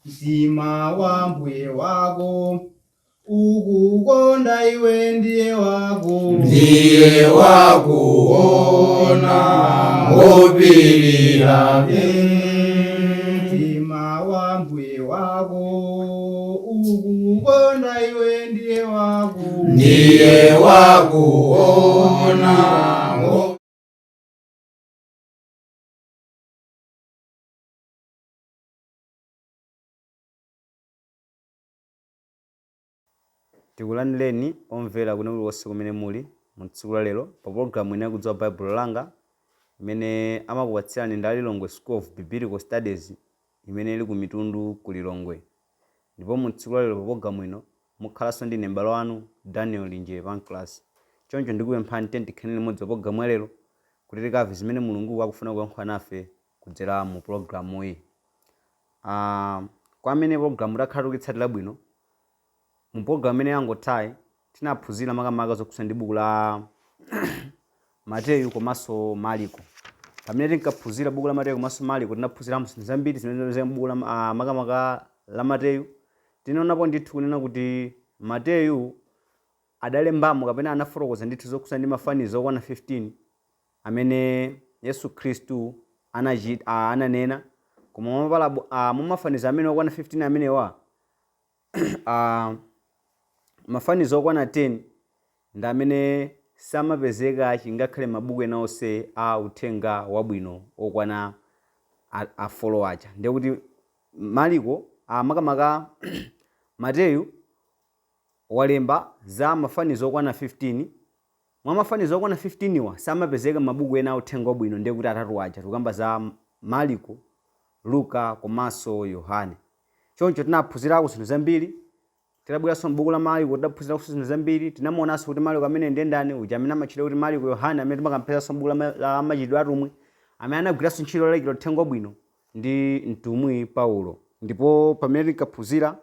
Mtima wa mbuye wako ukukonda iwe ndiye wako Ndiye wakuona ngopirira. Mtima wa mbuye wako ukukonda iwe ndiye wako Ndiye wakuona. Tikulandireni omvera kwina kulikonse kumene muli mu tsiku la lero pa pologalamu ino ya Kudziwa Baibulo Langa imene amakupatsirani ndi a Lilongwe School of Biblical Studies imene ili ku Mitundu ku Lilongwe. Ndipo mu tsiku la lero pa pologalamu ino mukhalanso ndi ine m'bale wanu Daniel Linje Pancras. Choncho ndikupemphani tiyeni tikhale limodzi pa pologalamu ya lero kuti tikamve zimene Mulungu akufuna kuyankhula nafe kudzera mu pologalamuyi. Ah, kwa amene pologalamu takhala tikuitsatira bwino, mu pologalamu imene yangothayi tinaphunzira makamaka zokhudzana ndi buku la Mateyu komanso Maliko. Pamene tinkaphunzira buku la Mateyu komanso Maliko tinaphunziramo zinthu zambiri zimene zimapezeka m'buku la makamaka la Mateyu. Tinaonapo ndithu kunena kuti Mateyu adalembamo kapena anafotokoza ndithu zokhudzana ndi mafanizo okwana 15 amene Yesu Khristu anachita, ananena. Koma mwa mafanizo amene okwana 15 amenewa mafanizo okwana 10 ndi amene samapezeka chingakhale mabuku ena onse a uthenga wabwino okwana a folo aja. Ndiye kuti Maliko, makamaka Mateyu walemba za mafanizo okwana 15. Mwa mafanizo okwana 15 wa samapezeka m'mabuku ena a uthenga wabwino ndiye kuti atatu aja tikukamba za Maliko, Luka komanso Yohane. Choncho tinaphunzirako zinthu zambiri. Titabweranso m'buku la Maliko tidaphunzirakonso zinthu zambiri. Tinamuonanso kuti Maliko amene ndiye ndani, uja amene amatchedwa kuti Maliko Yohane amene timakampezanso m'buku la Machitidwe a Atumwi, amene anagwiranso ntchito yolalikira uthenga wabwino ndi mtumwi Paulo. Ndipo pamene tinkaphunzira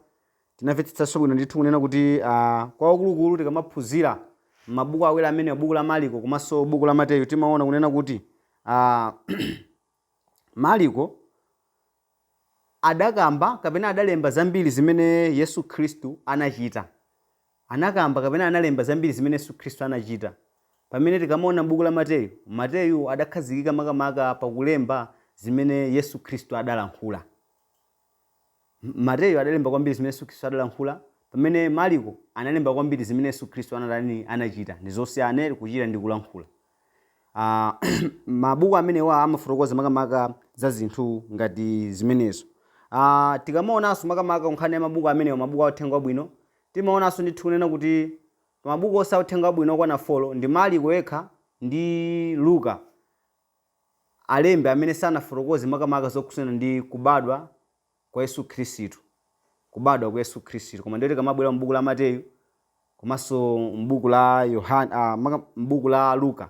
tinamvetsetsanso bwino ndithu kunena kuti kwakukulukulu tikamaphunzira m'mabuku awiri amenewa, buku la Maliko komanso buku la Mateyu, timaona kunena kuti Maliko adakamba kapena adalemba zambiri zimene Yesu Khristu anachita. Anakamba kapena analemba zambiri zimene Yesu Khristu anachita. Pamene tikamaona m'buku la Mateyu, Mateyu adakhazikika makamaka pakulemba zimene Yesu Khristu adalankhula. Mateyu adalemba kwambiri zimene Yesu Khristu adalankhula, pamene Maliko analemba kwambiri zimene Yesu Khristu anatani, anachita. Ndi zosiyana kuchita ndi kulankhula. Mabuku amenewa amafotokoza makamaka za zinthu ngati zimenezo. Tikamaonanso makamaka nkhani ya mabuku amenewa, mabuku a Uthenga Wabwino, timaonanso ndithu kunena kuti pa mabuku onse a Uthenga Wabwino okwana folo, ndi Maliko yekha ndi Luka alembi amene sanafotokoze makamaka zokhudzana ndi kubadwa kwa Yesu Khristu, kubadwa kwa Yesu Khristu. Koma ndiye tikamabwera m'buku la Mateyu komanso m'buku la Yohane, m'buku la Luka,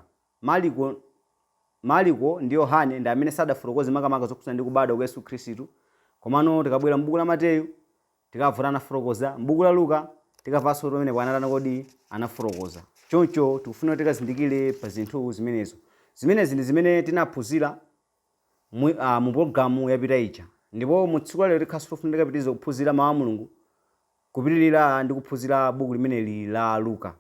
Maliko ndi Yohane ndi amene sadafotokoze makamaka zokhudzana ndi kubadwa kwa Yesu Khristu. Komano tikabwera m'buku la Mateyu tikamva kuti anafotokoza, m'buku la Luka tikamvanso kuti pamenepo anatani kodi? Anafotokoza. Choncho tikufuna tikazindikire pa zinthu zimenezo. Zimenezi ndi zimene tinaphunzira mu pologalamu yapita ija. Ndipo mu tsiku la lero tikhalanso tikufuna tikapitirize kuphunzira Mawu a Mulungu, kupitirira ndi kuphunzira buku limeneli la Luka.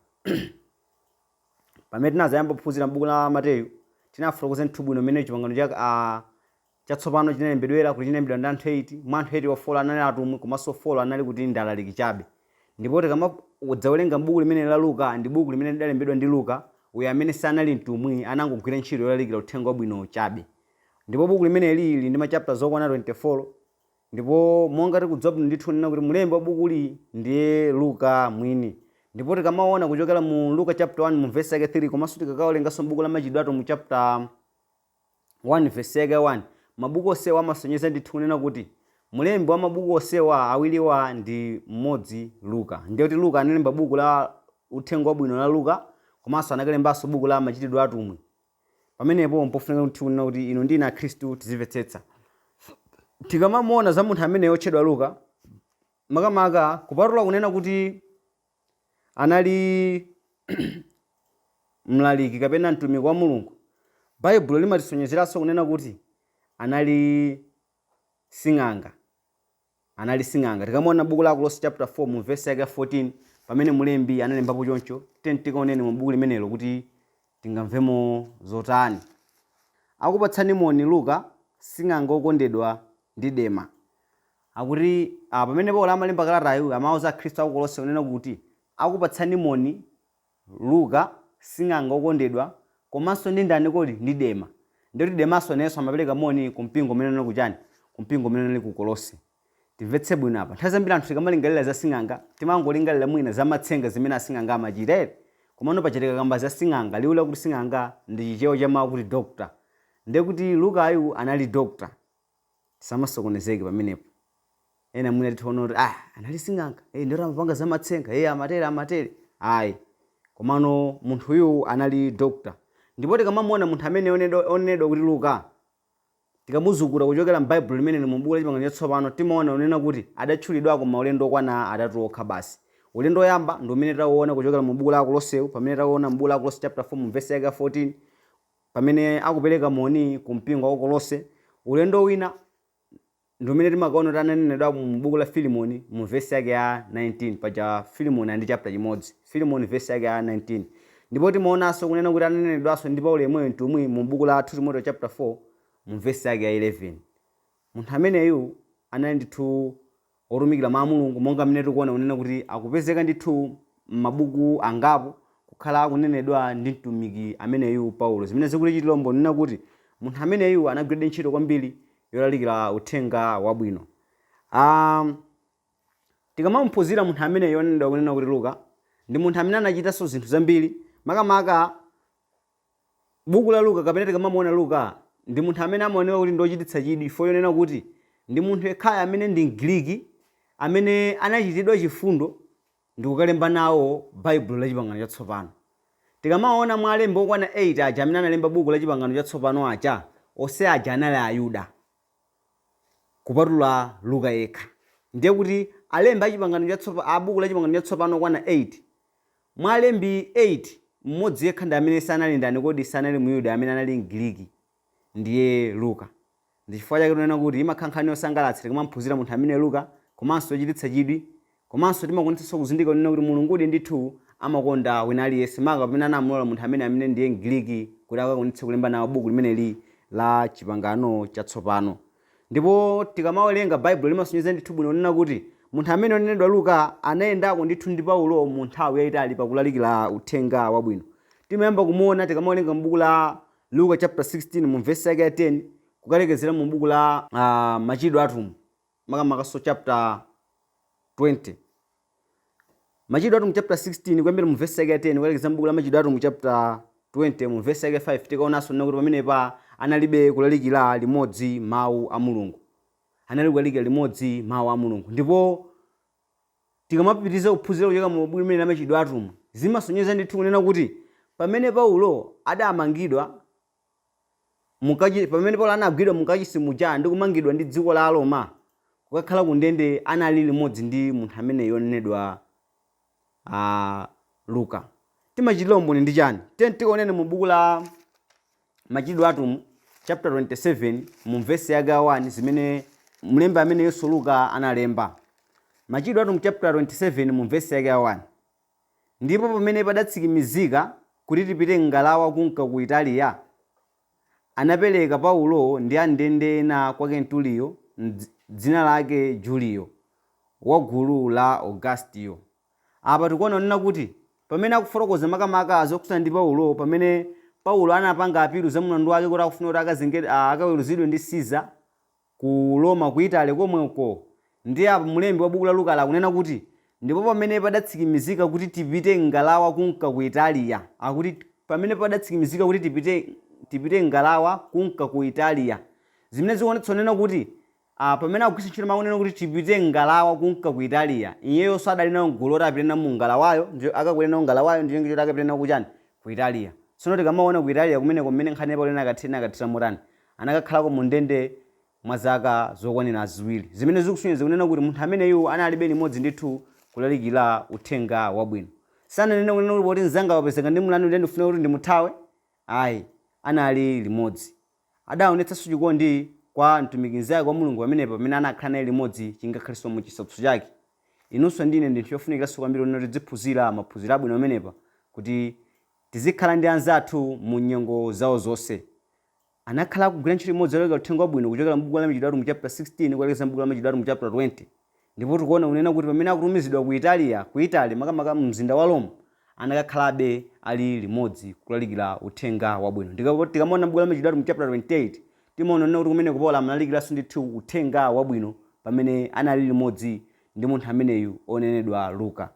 Pamene tinadzayamba kuphunzira m'buku la Mateyu, tinafotokoza ndithu bwino mmene Chipangano Chatsopano chinalembedwera, kuti chinalembedwa ndi anthu 8. Mwa anthu 8 wa folo anali atumwi komanso folo anali kuti ndi alaliki chabe. Ndipo tikamadzawerenga m'buku limeneli la Luka, ndi buku limene lidalembedwa ndi Luka, uyo amene sanali mtumwi, anangogwira ntchito yolalikira uthenga wabwino chabe. Ndipo buku limeneli lili ndi ma chapters okwana 24, ndipo monga tikudziwa bwino ndithu kunena kuti mlembi wa bukuli ndiye Luka mwini. Ndipo tikamaona kuchokera mu Luka chapter 1 mu verse yake 3 komanso tikakawerenganso m'buku la Machitidwe Atumwi chapter 1 vesi yake 1, mabuku onsewa amasonyeza ndithu kunena kuti mlembi wa mabuku onsewa awiriwa ndi mmodzi, Luka. Ndiye kuti Luka analemba buku la Uthenga Wabwino la Luka komanso anakalembanso buku la Machitidwe a Atumwi. Pamenepo mpofunika ndithu kunena kuti inu ndi ine Akhristu tizimvetsetsa. Tikamamuona za munthu ameneyo otchedwa Luka, makamaka kupatula kunena kuti anali mlaliki kapena mtumiki wa Mulungu, Baibulo limatisonyezeranso kunena kuti anali sing'anga. Anali sing'anga. Tikamaona buku la Akolose chapter 4 mu verse yake ya 14, pamene mulembi analembapo choncho, tiyeni tikaoneni mu buku limenelo kuti tingamvemo zotani. Akupatsani moni Luka, sing'anga wokondedwa, ndi Dema. Akuti pamene Paulo amalemba kalatayu, amauza Akhristu aku Kolose kunena kuti, Akupatsani moni Luka, sing'anga wokondedwa, komanso ndi ndani kodi? Ndi Dema. Ndiye kuti Demanso nayenso amapereka moni ku mpingo umene unali ku chani? Ku mpingo umene unali ku Kolose. Timvetse bwino apa. Nthawi zambiri anthu tikamalingalira za sing'anga, timangolingalira mwina za matsenga zimene asing'anga amachita eti. Komano paja tikakamba za sing'anga, liwu lakuti sing'anga ndi Chichewa cha mawu akuti doctor. Ndiye kuti Lukayu anali doctor. Tisamasokonezeke pamenepo. Ena mwina titha kuona kuti ah, anali sing'anga, eh, ndiye kuti amapanga za matsenga, eh, amatere amatere. Ayi. Komano munthuyu anali doctor. Ndipo tikamamuona munthu amene onenedwa kuti Luka, tikamuzukuta kuchokera m'Baibulo limeneli mu buku la Chipangano Chatsopano, timaona kunena kuti adatchulidwako maulendo okwana atatu okha basi. Ulendo woyamba ndi umene tauona kuchokera mu buku la Akoloseu, pamene tauona mu buku la Akolose chapter 4 mu vesi yake ya 14, pamene akupereka moni ku mpingo wa ku Kolose. Ulendo wina ndi umene timakaona kuti ananenedwa mu buku la Filimoni mu vesi yake ya 19. Paja Filimoni ali ndi chapter chimodzi. Filimoni vesi yake ya 19. Ndipo timaonanso kunena kuti ananenedwanso ndi Paulo yemweyo mtumwi mu buku la 2 Timoteo chapter 4 mu vesi yake ya 11. Munthu ameneyu anali ndithu wotumikira mawu a Mulungu, monga mmene tikuona kunena kuti akupezeka ndithu m'mabuku angapo kukhala akunenedwa ndi mtumiki ameneyu Paulo, zimene zikutichitira umboni kunena kuti munthu ameneyu anagwiradi ntchito kwambiri yolalikira uthenga wabwino. Tikamamuphunzira munthu ameneyu onenedwa kunena kuti Luka, ndi munthu amene anachitanso zinthu zambiri, makamaka Buku la Luka kapena tikamamuona Luka, ndi munthu amene amaoneka kuti ndi wochititsa chidwi chifukwa chonena kuti ndi munthu yekhayo amene ndi Mgiriki amene anachitidwa chifundo ndi kukalemba nawo Baibulo la Chipangano Chatsopano. Tikamaona mwa alembi okwana 8 aja amene analemba buku la Chipangano Chatsopano aja, onse aja anali Ayuda kupatula Luka yekha. Ndiye kuti alembi a Chipangano Chatsopano, a buku la Chipangano Chatsopano okwana 8, Mwa alembi 8, mmodzi yekha ndi amene sanali ndani kodi? Sanali Myuda, amene anali Mgiriki, ndiye Luka. Ndi chifukwa chake tinena kuti imakhala nkhani yosangalatsa tikamamphunzira munthu amene Luka, komanso yochititsa chidwi, komanso timakwanitsanso kuzindikira kunena kuti Mulungudi ndithu amakonda wina aliyense, maka pamene anamulola munthu amene amene ndiye Mgiriki kuti akakwanitse kulemba nawo buku limeneli la Chipangano Chatsopano. Ndipo tikamawerenga Baibulo limasonyeza ndithu bwino kunena kuti munthu amene onenedwa Luka anayendako ndithu ndi Paulo mu nthawi yayitali pakulalikira uthenga wabwino. Timayamba kumuona tikamawerenga m'buku la Luka chapter 16 mu vesi yake ya 10 kukalekezera mu buku la Machitidwe Atumwi makamakaso chapter 20. Machitidwe Atumwi chapter 16 kuyambira mu vesi yake ya 10 kukalekeza m'buku la Machitidwe Atumwi chapter 20 mu vesi yake 5, tikaonanso nena kuti pamenepa analibe kulalikira limodzi mawu a Mulungu. Anali kulalikira limodzi mawu a Mulungu. Ndipo tikamapitiriza kuphunzira kuchoka mu buku limene la Machitidwe Atumwi, zimasonyeza ndithu kunena kuti pamene Paulo adamangidwa pamene Paulo anagwidwa mu kachisi muja ndi kumangidwa ndi dziko la Aroma kukakhala ku ndende, anali limodzi ndi munthu ameneyo yonenedwa Luka. Timachitira umboni ndi chani? Tiyeni tikaoneni mu buku la Machitidwe Atumwi chapter 27 mu vesi yake ya 1 zimene mlembi ameneyonso Luka analemba. Machitidwe Atumwi chapter 27 mu vesi yake ya 1. Ndipo pamene padatsimikizika kuti tipite m'ngalawa kunka ku Italiya, anapereka Paulo ndi am'ndende ena kwa kenturiyo, dzina lake Juliyo, wa gulu la Augustiyo. Apa tikuona kunena kuti pamene akufotokoza makamaka zokhudzana ndi Paulo, pamene Paulo anapanga apilu za mlandu wake kuti akufuna kuti akaweruzidwe ndi Caesar, ku Roma ku Italy komweko. Ndiye apa mlembi wa buku la Luka akunena kuti, Ndipo pamene padatsimikizika kuti tipite m'ngalawa kunka ku Italiya, akuti pamene padatsimikizika kuti tipite tipite m'ngalawa kunka ku Italiya, zimene zikuonetsa kunena kuti pamene akugwiritsa ntchito mawu onena kuti tipite m'ngalawa kunka ku Italiya, iyeyonso adali nawo m'gulu loti apite nawo mu ngalawayo, ndiyo akakwere nawo ngalawayo ndiyo choti akapite nawo kuchani? Ku Italiya. Tsono tikamaona ku Italiya kumeneko mmene nkhani ya Paulo inakathera, inakathera motani? Anakakhalako mu ndende mwa zaka zokwanira ziwiri, zimene zikusonyeza kunena kuti munthu ameneyu analibe limodzi ndithu kulalikira uthenga wabwino. Sananene kunena kuti poti mnzanga wapezeka ndi mlandu ndiye ndifuna kuti ndimuthawe, ayi, anali limodzi. Adaonetsanso chikondi kwa kwa mtumiki mnzake wa Mulungu pamenepa pamene anakhala naye limodzi chingakhalenso mu chisautso chake. Inunso ndi ine ndi chinthu chofunikiranso kwambiri kuti tiziphunzira maphunziro abwino pamenepa kuti tizikhala ndi anzathu mu nyengo zawo zonse. Anakhala akugwira ntchito imodzi yolalikira uthenga wabwino kuchokera m'buku la Machitidwe a Atumwi chaputala 16 kukalekeza m'buku la Machitidwe a Atumwi chaputala 20. Ndipo tikuona kunena kuti pamene akutumizidwa ku Italiya, ku Italy, makamaka mzinda wa Rome, anakakhalabe ali limodzi kulalikira uthenga wabwino. Ndipo tikamaona m'buku la Machitidwe a Atumwi chaputala 28, timaona kunena kuti kumeneko Paulo amalalikiranso ndithu uthenga wabwino pamene anali limodzi ndi munthu ameneyu onenedwa Luka.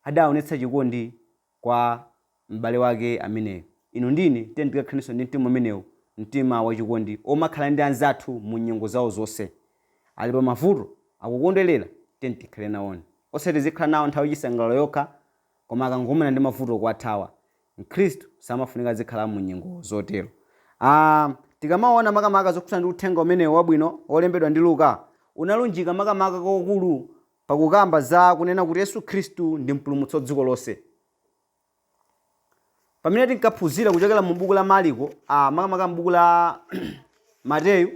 Adaonetsa chikondi kwa m'bale wake ameneyo. Inu ndi ine tiyeni tikakhalenso ndi mtima umenewu, mtima wachikondi, omakhala ndi anzathu mu nyengo zawo zonse. Ali pa mavuto, akukondwerera, tiyeni tikhale nawoni. Osati tizikhala nawo nthawi yachisangalalo yokha, koma akangokumana ndi mavuto kuwathawa. Mkhristu samafunika azikhala mu nyengo zotero. Ah, tikamaona makamaka zokhudzana ndi uthenga umenewu wabwino wolembedwa ndi Luka, unalunjika makamaka kwakukulu pakukamba za kunena kuti Yesu Khristu ndi mpulumutsi wa dziko lonse. Pamene tinkaphunzira kuchokera mu buku la Mariko, ah, makamaka m'buku la Mateyu,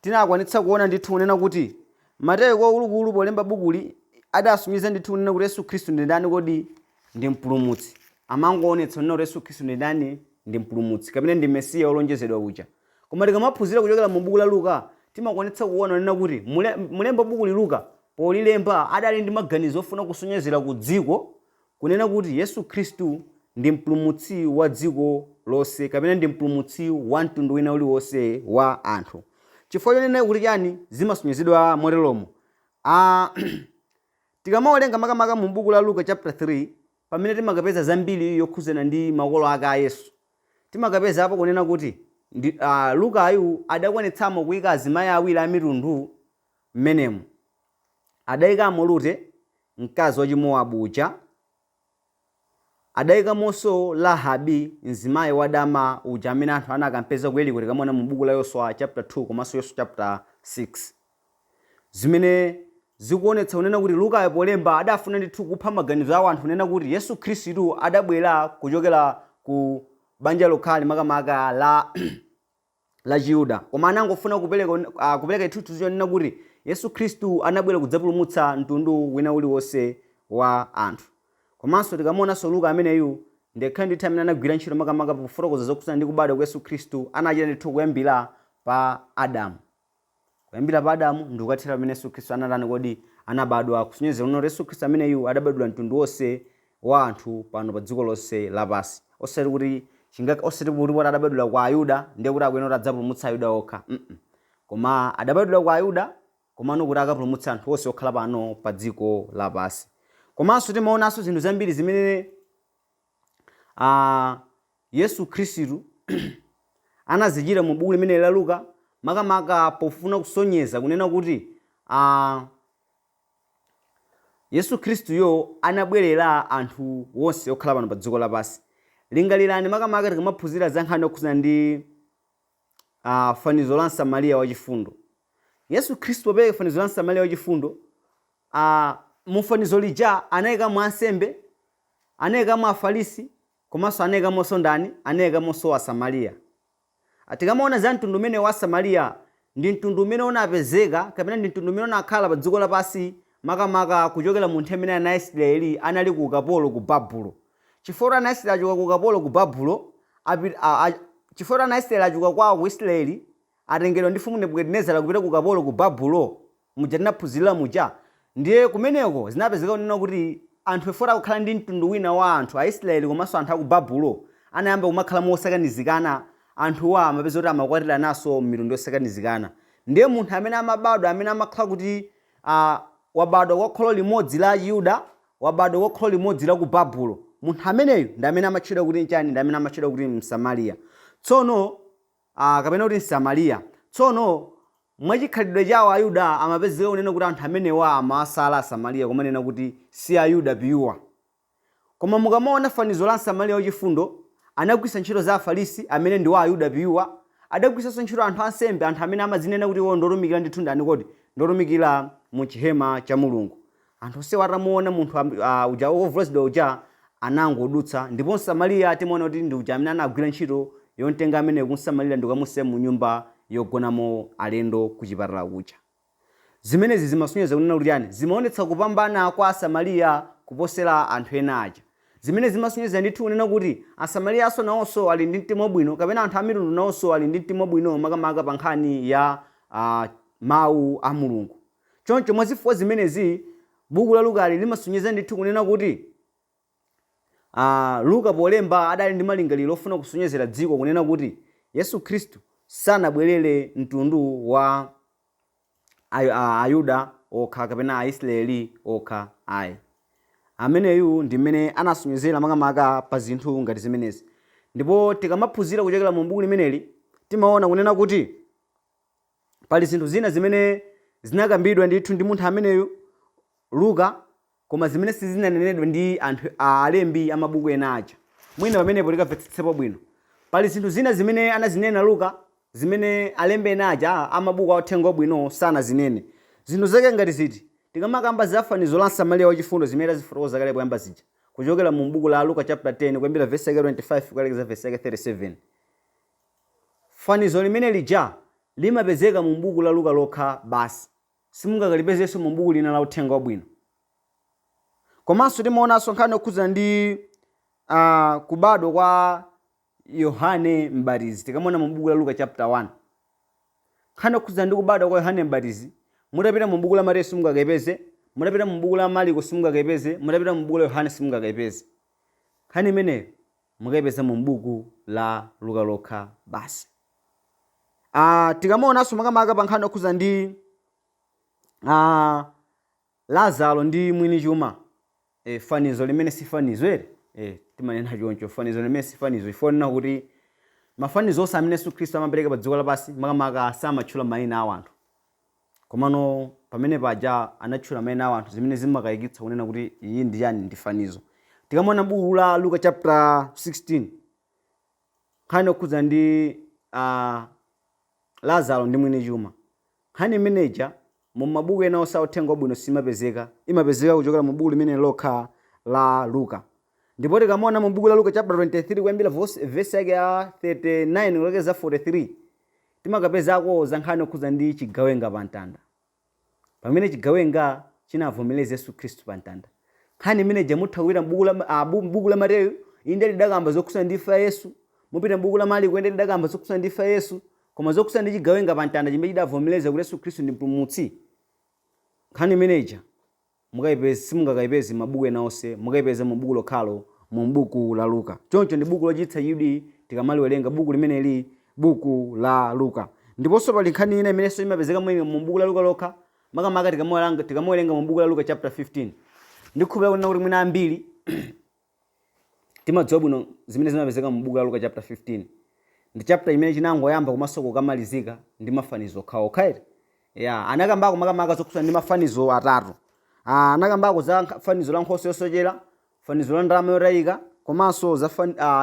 tinakwanitsa kuona ndithu kunena kuti Mateyu kwakulukulu polemba bukuli adasonyeza ndithu kunena kuti Yesu Khristu ndi ndani kodi? Ndi mpulumutsi. Amangoonetsa kunena kuti Yesu Khristu ndi ndani? Ndi mpulumutsi kapena ndi Mesiya wolonjezedwa uja. Koma tikamaphunzira kuchokera mu buku la Luka, timakwanitsa kuona kunena kuti mulemba bukuli Luka polilemba adali ndi maganizo ofuna kusonyezera ku dziko kunena kuti Yesu Khristu ndi mpulumutsi wa dziko lonse kapena ndi mpulumutsi wa mtundu wina uliwonse wa anthu. Chifukwa chonena kuti chani zimasonyezedwa moteromo? A Tikamawerenga makamaka mu buku la Luka chapter 3 pamene timakapeza zambiri yokhudzana ndi makolo ake a Yesu. Timakapezapo kunena kuti ndi, a, Lukayu adakwanitsamo kuika azimayi awiri a mitundu mmenemo. Adaikamo Rute, mkazi wa Chimowabu uja, adaikamonso Rahabi, mzimayi wadama uja amene anthu anakampeza ku Yeriko tikamaona mu buku la Yoswa chapter 2 komanso Yoswa chapter 6. Zimene zikuonetsa kunena kuti Lukayo polemba adafuna ndithu kupha maganizo a anthu kunena kuti Yesu Khristu adabwera kuchokera ku banja lokhali makamaka la Chiyuda, koma anangofuna kupereka chithunzithunzi chonena kuti Yesu Khristu anabwera kudzapulumutsa mtundu wina uliwonse wa anthu. Komanso tikamuonanso Luka ameneyu ndekha ndithu amene anagwira ntchito makamaka pofotokoza zokhudzana ndi kubadwa kwa Yesu Khristu, anachita ndithu kuyambira pa Adamu. Kuyambira pa Adamu ndi kukathera pamene Yesu Khristu anatani kodi? Anabadwa, kusonyeza kunena kuti Yesu Khristu ameneyu adabadwira mtundu wonse wa anthu pano pa dziko lonse lapansi. Osati kuti chinga osati kuti poti adabadwira kwa Ayuda ndiye kuti akuyenera kuti adzapulumutsa Ayuda okha. Mm Koma adabadwira kwa Ayuda komano kuti akapulumutse anthu onse okhala pano pa dziko lapansi. Komanso timaonanso zinthu zambiri zimene Yesu Khristu anazichita mu buku limeneli la Luka makamaka pofuna kusonyeza kunena kuti Yesu Khristuyo anabwerera anthu wonse okhala pano pa dziko lapansi. Lingalirani makamaka tikamaphunzira za nkhani yokhudzana ndi fanizo la Msamariya wachifundo. Yesu Khristu popereka fanizo la Msamariya wachifundo, mu fanizo lija anayikamo ansembe, anayikamo Afarisi, komanso anaikamonso ndani? Anaikamonso Asamariya. Tikamaona za mtundu umenewu wa Asamariya, ndi mtundu umene unapezeka kapena ndi mtundu umene unakhala pa dziko lapansi makamaka kuchokera mu nthawi imene ana a Isiraeli anali ku ukapolo ku Babulo. Chifukwa kuti ana a Isiraeli achoka ku ukapolo ku Babulo, chifukwa kuti ana a Isiraeli achoka kwawo ku Isiraeli, atengedwa ndi Mfumu Nebukadinezara kupita ku ukapolo ku Babulo, muja tinaphunzirira muja, ndiye kumeneko zinapezeka kunena kuti anthu efoti akukhala ndi mtundu wina wa anthu, Aisraeli komanso anthu a ku Babulo, anayamba kumakhala mosakanizikana, anthuwa amapeza kuti amakwatirananso m'mitundu yosakanizikana. Ndiye munthu amene amabadwa, amene amakhala kuti wabadwa kwa kholo limodzi la Chiyuda, wabadwa kwa kholo limodzi la ku Babulo, munthu ameneyu ndi amene amatchedwa kuti chani? Ndi amene amatchedwa kuti Msamariya. Tsono kapena kuti Msamariya. Tsono, mwa chikhalidwe chawo Ayuda amapezeka kunena kuti anthu amenewa amawasala Asamariya kumanena kuti si Ayuda pure. Koma mukamaona fanizo la Msamariya wachifundo, anagwiritsa ntchito za Afarisi amene ndi wa Ayuda pure, adagwiritsanso ntchito anthu ansembe, anthu amene amadzinena kuti iwo ndiotumikira ndithu ndani kodi? Ndiotumikira mu chihema cha Mulungu. Anthu onsewa atamuona munthu uja wovulazidwa uja anangodutsa ndipo Msamariya timaona kuti ndi uja amene anagwira ntchito yomtenga ameneyo kumsamalira ndikukamusiya mu nyumba yogonamo alendo kuchipatala kuja. Zimenezi zimasonyeza kunena kuti chani? Zimaonetsa kupambana kwa Asamariya kuposera anthu ena aja, zimene zimasonyeza ndithu kunena kuti Asamariyanso nawonso ali ndi mtima wabwino, kapena anthu amitundu nawonso ali ndi mtima wabwino, makamaka pa nkhani ya mawu a Mulungu. Choncho mwa zifukwa zimenezi, buku la Lukali limasonyeza ndithu kunena kuti Luka polemba adali ndi malingaliro ofuna kusonyezera dziko kunena kuti Yesu Khristu sanabwerere mtundu wa Ayuda okha kapena Aisraeli okha ayi. Ameneyu ndi mmene anasonyezera makamaka pa zinthu ngati zimenezi. Ndipo tikamaphunzira kuchokera mu buku limeneli, timaona kunena kuti pali zinthu zina zimene zinakambidwa ndithu ndi munthu ameneyu Luka, koma zimene sizinanenedwe ndi anthu alembi a mabuku ena aja. Mwina pamenepo tikamvetsetsepo bwino. Pali zinthu zina zimene anazinena Luka zimene alembi ena aja a mabuku a Uthenga Wabwino sanazinene. Zinthu zake ngati ziti? Tikamakamba za fanizo la Msamariya wachifundo zimene tazifotokoza kale poyamba zija, kuchokera mu buku la Luka chapter 10 kuyambira vesi yake 25 kukalekeza vesi yake 37. Fanizo limene lija limapezeka mu buku la Luka lokha basi. Simungakalipezenso mu buku lina la Uthenga Wabwino. Komanso timaonanso nkhani yokhudzana ndi kubadwa kwa Yohane Mbatizi. Tikamaona mu buku la Luka chapter 1, nkhani yokhudzana ndi kubadwa kwa Yohane Mbatizi, mutapita mu buku la Mateyu simungakaipeze, mutapita mu buku la Mariko simungakaipeze, mutapita mu buku la Yohane simungakaipeze. Nkhani imeneyo mukaipeza mu buku la Luka lokha basi. Tikamaonanso makamaka pa nkhani yokhudzana ndi Lazaro ndi mwini chuma, fanizo limene si fanizo ere, timanena choncho, fanizo limene si fanizo, chifukwa nena kuti mafanizo onse amene Yesu Khristu amapereka pa dziko lapansi makamaka samatchula mayina a anthu. Komano pamene paja anatchula mayina a anthu, zimene zimakayikitsa kunena kuti iyi ndi chani? Ndi fanizo. Tikamaona buku la Luka chapter 16, nkhani yokhudzana ndi Lazaro ndi mwini chuma, nkhani imeneja mu mabuku ena onse a Uthenga Wabwino simapezeka, imapezeka kuchokera mu buku limene lokha la Luka. Ndipo tikamaona mu buku la Luka chapter 23 kuyambira vesi yake ya 39 kulekeza 43, timakapezako za nkhani yokhudzana ndi chigawenga pa mtanda, pamene chigawenga chinavomereza Yesu Khristu pa mtanda. Nkhani imeneja mutha kupita m'buku la Mateyu, inde lidakamba zokhudzana ndi imfa ya Yesu, mupita m'buku la Mariko, inde lidakamba zokhudzana ndi imfa ya Yesu, koma zokhudzana ndi chigawenga pa mtanda chimene chidavomereza kuti Yesu Khristu ndi Mpulumutsi, nkhani imeneja mukayipeze simungakayipeze m'mabuku ena onse, mukayipeza mu buku lokhalo, mu buku la Luka. Choncho ndi buku lochititsa chidwi tikamaliwerenga buku limeneli, buku la Luka. Ndiponso pali nkhani ina imenenso imapezeka mu buku la Luka lokha, makamaka tikamawerenga mu buku la Luka chapter 15. Ndikhulupirira kunena kuti mwina ambiri timadziwa bwino zimene zimapezeka mu buku la Luka chapter 15. Ndi chapter chimene chinangoyamba komanso kukamalizika ndi mafanizo okhaokha eti. Ya, anakambako makamaka zokhudzana ndi mafanizo atatu. Anakambako za fanizo la nkhosa yosochera, fanizo la ndalama yotayika, komanso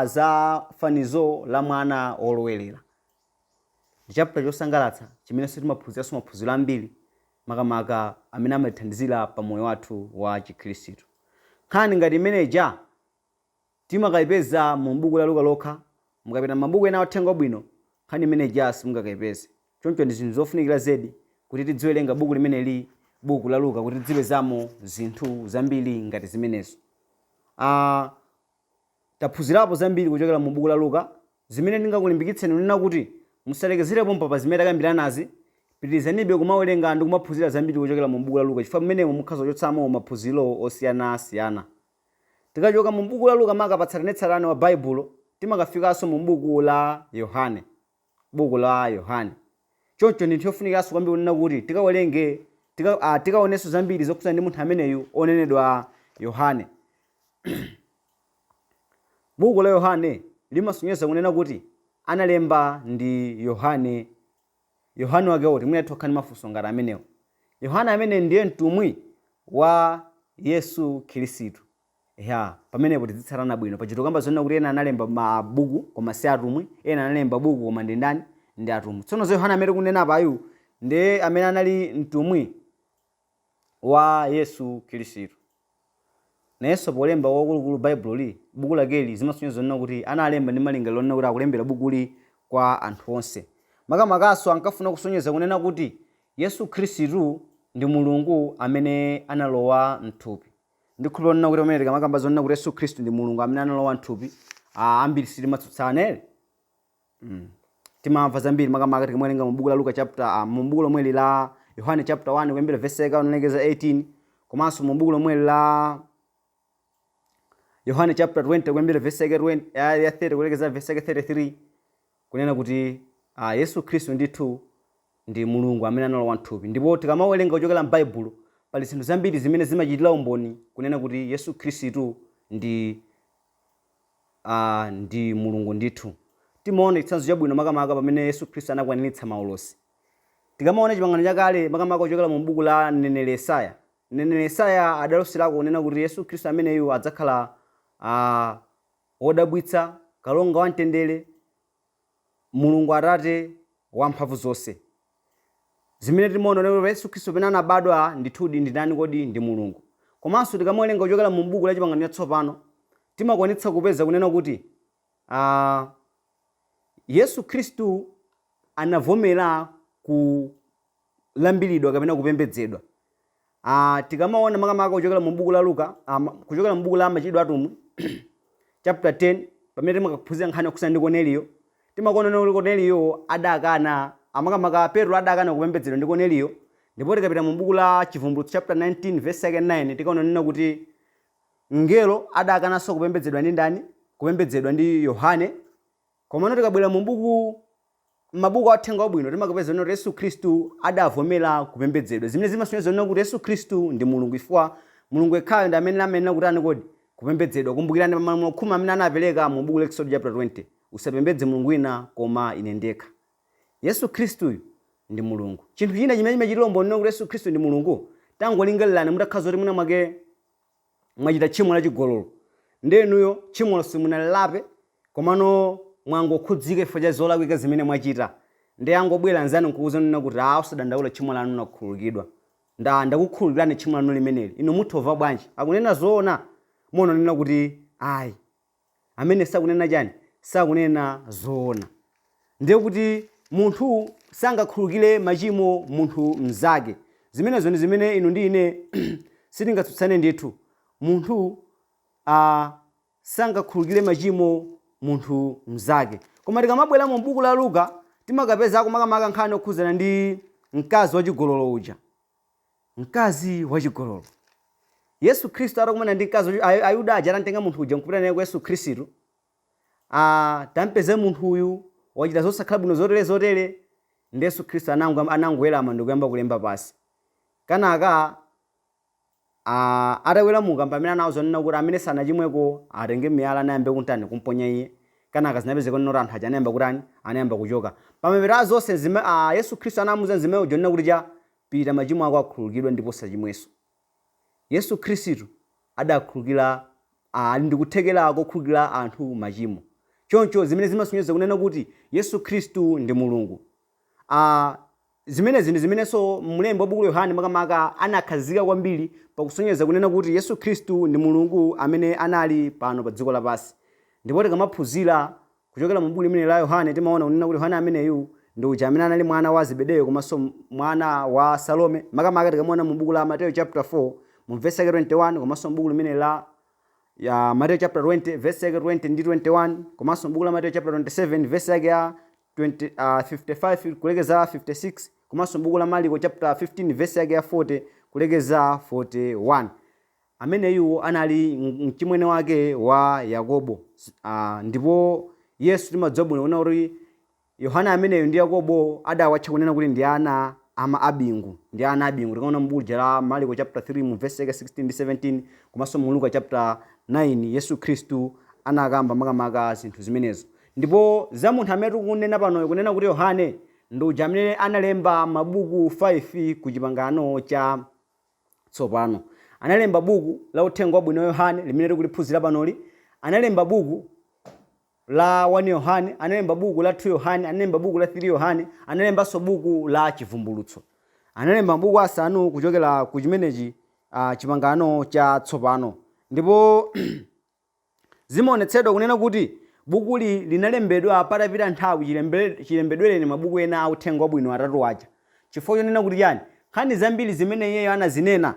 za fanizo la mwana wolowerera. Ndi chapter chosangalatsa chimenenso timaphunziranso maphunziro ambiri, makamaka amene amatithandizira pa moyo wathu wa Chikhristu. Nkhani ngati imeneja timakayipeza mu buku la Luka lokha. Mukapita m'mabuku ena a Uthenga Wabwino, nkhani imeneja simungakayipeze. Choncho ndi zinthu zofunikira zedi kuti tidziwerenga buku limeneli, buku la Luka, kuti tidzipezamo zinthu zambiri ngati zimenezo. Taphunzirapo zambiri kuchokera mu buku la Luka, zimene ndingakulimbikitseni kunena kuti musalekezere pompa pa zimene takambiranazi. Pitirizanibe kumawerenga ndi kumaphunzira zambiri kuchokera mu buku la Luka, chifukwa mmenemo mukhoza kuchotsamo maphunziro osiyanasiyana. Tikachoka mu buku la Luka maka pa tsatanetsatane wa Baibulo, timakafikanso mu buku la Yohane. Buku la Yohane. Choncho ndi chinthu chofunikiranso kwambiri kunena kuti tikawerenge, tikaonenso zambiri zokhudzana ndi munthu ameneyu onenedwa Yohane. Buku la Yohane limasonyeza kunena kuti analemba ndi Yohane. Yohane wake uti? Mwina titha kukhala ndi mafunso ngati amenewo. Yohane amene ndiye mtumwi wa Yesu Khristu. Ya, pamenepo tidzitsatana bwino. Paja tikamba zonena kuti ena analemba mabuku koma si atumwi, ena analemba buku koma ndi ndani? Ndi atumwi. Tsono za Yohane amene tikunena apayu ndiye amene anali mtumwi wa Yesu Khristu. Nayenso polemba kwakulukulu Baibuloli, buku lakeli, zimasonyeza zonena kuti analemba ndi malingaliro onena kuti akulembera bukuli kwa anthu onse. Makamakaso ankafuna kusonyeza kunena kuti Yesu Khristu ndi Mulungu amene analowa mthupi. Ndikhulupirira kunena kuti pamene tikamakamba zonena kuti Yesu Khristu ndi Mulungu amene analowa mthupi, ambiri sitimatsutsana ere. Timamva zambiri makamaka tikamawerenga mu buku la Luka chapter mu buku lomweli la Yohane chapter 1 kuyambira verse yake kulekeza 18, komanso mu buku lomweli la Yohane chapter 20 kuyambira verse yake 20 ya 30 kulekeza verse yake 33, kunena kuti Yesu Khristu ndithu ndi Mulungu amene analowa mthupi. Ndipo tikamawerenga kuchokera m'Baibulo, pali zinthu zambiri zimene zimachitira umboni kunena kuti Yesu Khristu ndi Mulungu ndithu. Timaona chitsanzo chabwino makamaka pamene Yesu Khristu anakwaniritsa maulosi. Tikamaona Chipangano Chakale, makamaka kuchokera mu buku la mneneri Yesaya, mneneri Yesaya adaloserako kunena kuti Yesu Khristu ameneyu adzakhala wodabwitsa, kalonga wamtendere, Mulungu Atate wamphamvu zonse. Zimene timaona kuti Yesu Khristu pamene anabadwa ndithudi ndi ndani kodi? Ndi Mulungu. Komanso tikamawerenga kuchokera mu buku la Chipangano Chatsopano, timakwanitsa kupeza kunena kuti Yesu Khristu anavomera kulambiridwa kapena kupembedzedwa. Tikamaona makamaka kuchokera mu buku la Luka, kuchokera mu buku la Machitidwe Atumwi chapter 10, pamene timakaphunzira nkhani yokhudzana ndi Korneliyo, timakuona kuti Korneliyo adakana, makamaka Petro adakana kupembedzedwa ndi Korneliyo. Ndipo tikapita mu buku la Chivumbulutso chapter 19 verse yake 9, tikaona nena kuti mngelo adakananso kupembedzedwa ndi ndani? Kupembedzedwa ndi Yohane. Komano tikabwera mu buku m'mabuku a Uthenga Wabwino, timakapeza kuti Yesu Khristu adavomera kupembedzedwa, zimene zimasonyeza kunena kuti Yesu Khristu ndi Mulungu, chifukwa Mulungu yekhayo ndi amene amayenera kutani kodi? Kupembedzedwa. Kumbukirani pa malamulo khumi amene anapereka mu buku la Exodo chapter 20, usapembedze mulungu wina koma ine ndekha. Yesu Khristuyu ndi Mulungu. Chinthu china chimene chimachitira umboni kuti Yesu Khristu ndi Mulungu, tangolingalirani mutakhala zoti mwina mwake mwachita tchimo la chigololo, ndiye inuyo tchimolo simunalilape, komano mwangokhudzika chifukwa cha zolakwika zimene mwachita, ndiye angobwera anzanu nkukuuzani kunena kuti, ah, osadandaula, tchimo lanu lakhululukidwa, ndakukhululukirani tchimo lanu limeneli, inu mutha bwanji? Akunena zoona? Muonanena kuti ayi, amene sakunena chani? Sakunena zoona. Ndiye kuti munthu sangakhululukire machimo munthu mnzake. Zimenezo ndi zimene inu ndi ine sitingatsutsane ndithu. Munthu sangakhululukire machimo munthu mnzake. Koma tikamabwera mu buku la Luka, timakapezako makamaka nkhani yokhudzana ndi mkazi wachigololo uja. Mkazi wachigololo, Yesu Khristu atakumana ndi mkazi, Ayuda aja atamtenga munthu uja nkupita naye kwa Yesu Khristu, tampeza munthu uyu wachita zosakhala bwino zotere zotere, ndi Yesu Khristu anangowerama ndikuyamba kulemba pasi. Kenaka ataweramuka, pamene anawauza kunena kuti amene sanachimweko atenge miyala nayambe kuntani? Kumponya iye. Kenaka zinapezeka kunena kuti anthu aja anayamba kutani? Anayamba kuchoka. Pamapeto a zonse, Yesu Khristu anamuuza mzimayi uja kunena kuti cha pita, machimo ako akhululukidwa ndipo usachimwenso. Yesu Khristu adakhululukira, ali ndi kuthekera kokhululukira anthu machimo. Choncho zimene zimasonyeza kunena kuti Yesu Khristu ndi Mulungu. Zimenezi ndi zimenenso mlembi wa buku la Yohane makamaka anakhazikika kwambiri pakusonyeza kunena kuti Yesu Khristu ndi Mulungu amene anali pano pa dziko lapansi. Ndipo tikamaphunzira kuchokera mu buku limene la Yohane, timaona kunena kuti Yohane ameneyu ndi uja amene anali mwana wa Zebedeyo komanso mwana wa Salome. Makamaka tikamaona mu buku la Mateyu chapter 4 mu verse yake 21, komanso mu buku limene la ya Mateyu chapter 20 verse yake 20 ndi 21, komanso mu buku la Mateyu chapter 27 verse yake ya 20, 55 kulekeza 56, komanso buku la Mariko chapter 15 verse yake ya 40 kulekeza 41. Ameneyu anali mchimwene wake wa Yakobo. Ndipo Yesu timadziwa bwino kunena kuti Yohane ameneyu ndi Yakobo adawatcha kunena kuti ndi ana ama abingu, ndi ana abingu. Tikaona mu buku la Mariko chapter 3 mu verse yake 16 ndi 17, komanso mu Luka chapter 9, Yesu Khristu anakamba makamaka zinthu zimenezo. Ndipo za munthu amene tikunena panoyo, kunena kuti Yohane ndi uja amene analemba mabuku 5 ku Chipangano cha Tsopano. Analemba buku la Uthenga Wabwino wa Yohane limene tikuliphunzira panoli, analemba buku la 1 Yohane, analemba buku la 2 Yohane, analemba buku la 3 Yohane, analembanso buku la Chivumbulutso. Analemba mabuku asanu kuchokera ku chimenechi Chipangano cha Tsopano. Ndipo zimaonetsedwa kunena kuti Bukuli linalembedwa patapita nthawi chilembedwereni mabuku ena a Uthenga Wabwino atatu aja. Chifukwa chonena kuti chani? Nkhani zambiri zimene iyeyo anazinena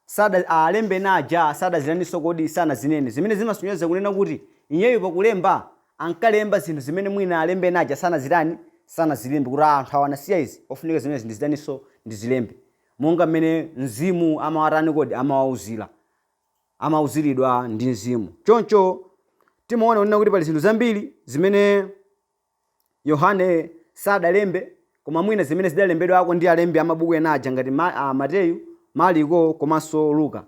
sada alembi ena aja sadazitaninso kodi sanazinene, zimene zimasonyeza kunena kuti iyeyo pakulemba ankalemba zinthu zimene mwina alembi ena aja sanazitani, sanazilembe, kuti anthu awa anasiya izi, ofunika zimenezi ndizitaninso ndizilembe, monga mmene mzimu amawatani kodi amawauzira, amauziridwa ndi mzimu. Choncho timaona kunena kuti pali zinthu zambiri zimene Yohane sadalembe, koma mwina zimene zidalembedwako ndi alembi a mabuku ena aja ngati Mateyu, Mariko komanso Luka.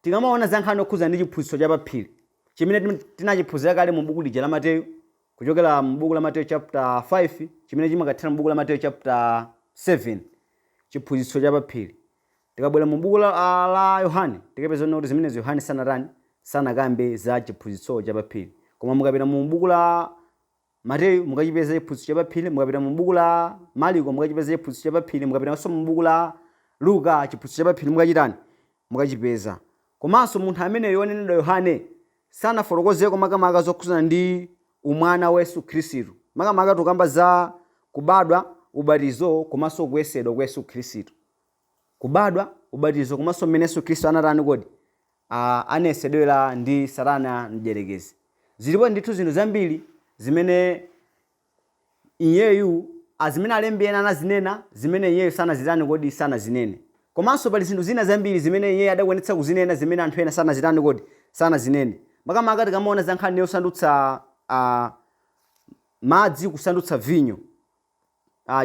Tikamaona za nkhani yokhudza ndi chiphunzitso cha paphiri chimene tinachiphunzira kale mu buku lija la Mateyu, kuchokera mu buku la Mateyu chapter 5 chimene chimakathera mu buku la Mateyu chapter 7, chiphunzitso cha paphiri. Tikabwera mu buku la Yohane tikapeza kuti zimenezo Yohane sanatani, sanakambe za chiphunzitso cha paphiri. Koma mukapita mu buku la Mateyu mukachipeza chiphunzitso cha paphiri, mukapita mu buku la Mariko mukachipeza chiphunzitso cha paphiri, mukapitanso mu buku la Luka chiphunzitso cha paphiri mukachitani, mukachipeza. Komanso munthu ameneyo wonenedwa Yohane sanafotokozeko makamaka zokhudzana ndi umwana wa Yesu Khristu. Makamaka tukamba za kubadwa, ubatizo komanso kuyesedwa kwa Yesu Khristu. Kubadwa, ubatizo komanso mmene Yesu Khristu anatani kodi? Anayesedwera ndi Satana mdyerekezi. Zilipo ndithu zinthu zambiri zimene iyeyu zimene alembi ena anazinena zimene iyeyu sanazitani kodi sanazinene. Komanso pali zinthu zina zambiri zimene iyeyu adakwanitsa kuzinena zimene anthu ena sanazitani kodi sanazinene. Makamaka tikamaona za nkhani yosandutsa madzi kusandutsa vinyo.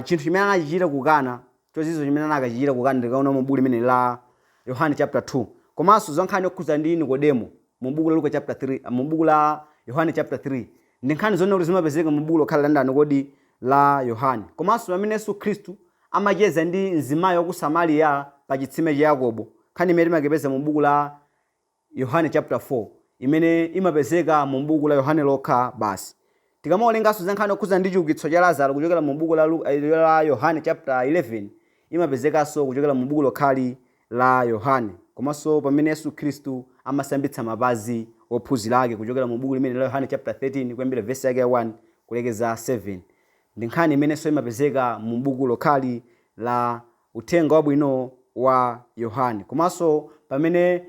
Chinthu chimene anachichita ku Kana, chozizwa chimene anakachichita ku Kana, tikaona mu buku limene la Yohane chapter 2. Komanso za nkhani yokhudza ndi Nikodemo mu buku la Luka chapter 3, mu buku la Yohane chapter 3, ndi nkhani zonena kuti zimapezeka mu buku lokhala la ndani kodi la Yohane. Komanso pamene Yesu Khristu amacheza ndi mzimayi wa ku Samariya pa chitsime cha Yakobo, nkhani imene timakipeza mu buku la Yohane chapter 4, imene imapezeka mu buku la Yohane lokha basi. Tikamawerenganso za nkhani yokhudza ndi chiukitso cha Lazaro kuchokera mu buku la Yohane chapter 11, imapezekanso kuchokera mu buku lokhali la Yohane. Komanso pamene Yesu Khristu amasambitsa mapazi ophunzira ake kuchokera mu buku limene la Yohane chapter 13 kuyambira vesi yake ya 1 kulekeza 7, ndi nkhani imenenso imapezeka mu buku lokhali la Uthenga Wabwino wa Yohane. Komanso pamene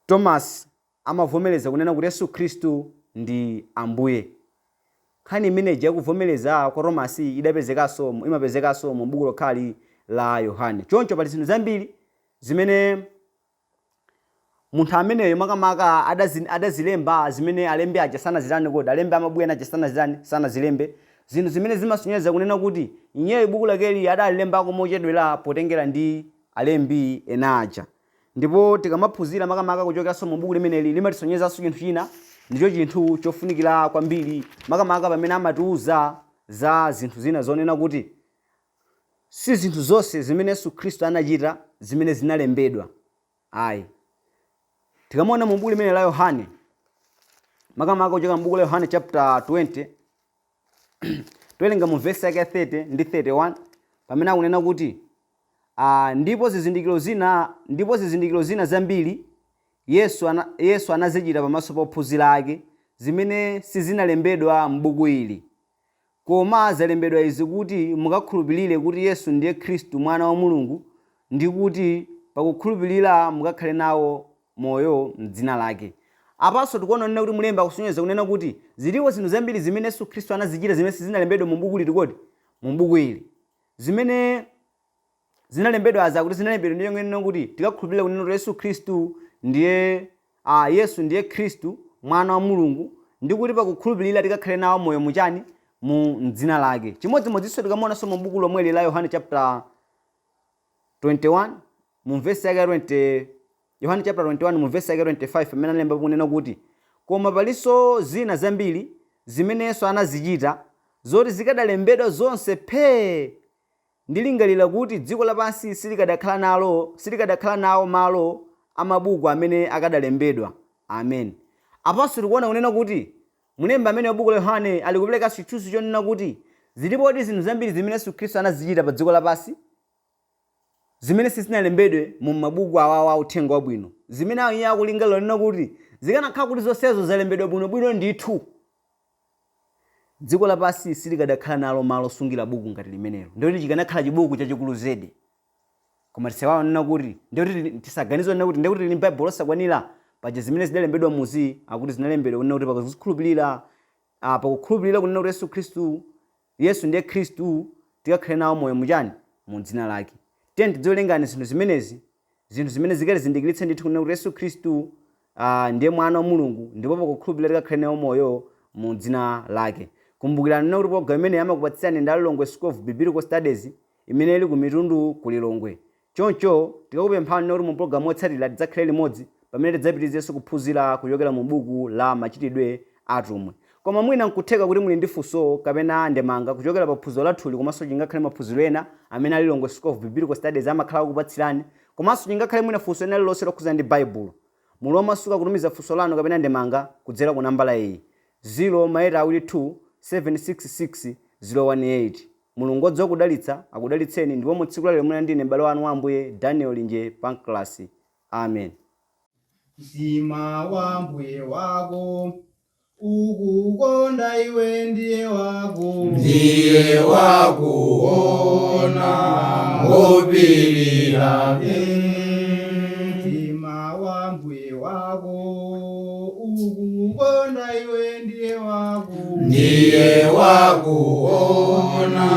Tomasi amavomereza kunena kuti Yesu Khristu ndi Ambuye. Nkhani imeneyi yakuvomereza kwa Tomasi idapezekanso imapezekanso mu buku lokhali la Yohane. Choncho pali zinthu zambiri zimene munthu ameneyo makamaka adazilemba zimene alembi aja sanazitani kodi, alembi amabuku ena aja sanazitani, sanazilembe, zinthu zimene zimasonyeza kunena kuti iyeyo buku lakeli adalilembako mochedwera potengera ndi alembi ena aja. Ndipo tikamaphunzira makamaka kuchokeranso mu buku limeneli, limatisonyezanso chinthu china, ndicho chinthu chofunikira kwambiri, makamaka pamene amatiuza za zinthu zina zonena kuti si zinthu zonse zimene Yesu Khristu anachita zimene zinalembedwa ayi. Tikamaona mu buku limene la Yohane, makamaka kuchoka mu buku la Yohane chapter 20, towerenga mu vesi yake ya 30 ndi 31, pamene akunena kuti ndipo zizindikiro zina zambiri Yesu anazichita pamaso pa ophunzira ake, zimene sizinalembedwa m'buku ili. Koma zalembedwa izi kuti mukakhulupirire kuti Yesu ndiye Khristu Mwana wa Mulungu, ndi kuti pakukhulupirira mukakhale nawo moyo m'dzina lake. Apanso tikuona kunena kuti mlembi akusonyeza kunena kuti zilipo zinthu zambiri zimene Yesu Khristu anazichita zimene sizinalembedwe mu buku liti kodi? Mu buku ili. Zimene zinalembedwa aza kuti zinalembedwa ndiye kunena kuti tikakhulupirira kunena kuti Yesu Khristu ndiye Yesu ndiye Khristu Mwana wa Mulungu, ndi kuti pakukhulupirira tikakhale nawo moyo muchani, mu mdzina lake. Chimodzimodzinso tikamaonanso mu buku lomweli la Yohane chapter 21 mu vesi yake ya 20, Yohane chapter 21 mu vesi yake 25, pamene analemba kunena kuti koma palinso zina zambiri zimene Yesu anazichita, zoti zikadalembedwa zonse phee, ndilingalira kuti dziko lapansi silikadakhala nawo malo a mabuku amene akadalembedwa. Amen. Apanso tikuona kunena kuti mlembi amene wa buku la Yohane ali kuperekanso chithunzi chonena kuti zilipodi zinthu zambiri zimene Yesu Khristu anazichita pa dziko lapansi zimene sizinalembedwe mu mabuku awawa a Uthenga Wabwino, zimene iye akulingalira kunena kuti zikanakhala kuti zonsezo zalembedwa bwinobwino ndithu. Dziko lapansi silikadakhala nalo malo osungira buku ngati limenelo, ndikuti chikanakhala chibuku chachikulu zedi. Koma tisawaonena kuti ndikuti tisaganize kunena kuti ndikuti tili Baibulo losakwanira. Paja zimene zidalembedwa muzi akuti zinalembedwa kunena kuti pakuzikhulupirira, pakukhulupirira kunena kuti Yesu Khristu, Yesu ndiye Khristu, tikakhale nawo moyo muchani? Mu dzina lake. Tiyeni tidziwerengani zinthu zimenezi, zinthu zimene zikatizindikiritse ndithu kunena kuti Yesu Khristu ndiye Mwana wa Mulungu, ndipo pakukhulupirira tikakhale nawo moyo mu dzina lake. Kumbukirani kunena kuti program imeneyi amakupatsirani ndi a Lilongwe School of Biblical Studies imene ili ku Mitundu ku Lilongwe. Choncho, tikakupemphani kuti mu pologalamu yotsatira tidzakhale limodzi pamene tidzapitirizenso kuphunzira kuchokera mu buku la Machitidwe a Atumwi. Koma mwina n'kutheka kuti muli ndi funso kapena ndemanga kuchokera pa phunziro lathuli komanso chingakhale maphunziro ena amene a Lilongwe School of Biblical Studies amakhala akukupatsirani, komanso chingakhale mwina funso lina lililonse lokhudzana ndi Baibulo. Muli omasuka kutumiza funso lanu kapena ndemanga kudzera ku nambala iyi, 0 ma 8 awiri 2 766 018. Mulungu odziwa kudalitsa akudalitseni ndipo mu tsiku lalero munali ndine m'bale wanu wa Ambuye Daniel Linje Pancras. Amen. Mtima wa mbuye wako ukukonda iwe ndiye wako. Ndiye wakuona ngopirira. Mtima wa mbuye wako ukukonda iwe ndiye wako. Ndiye wakuona.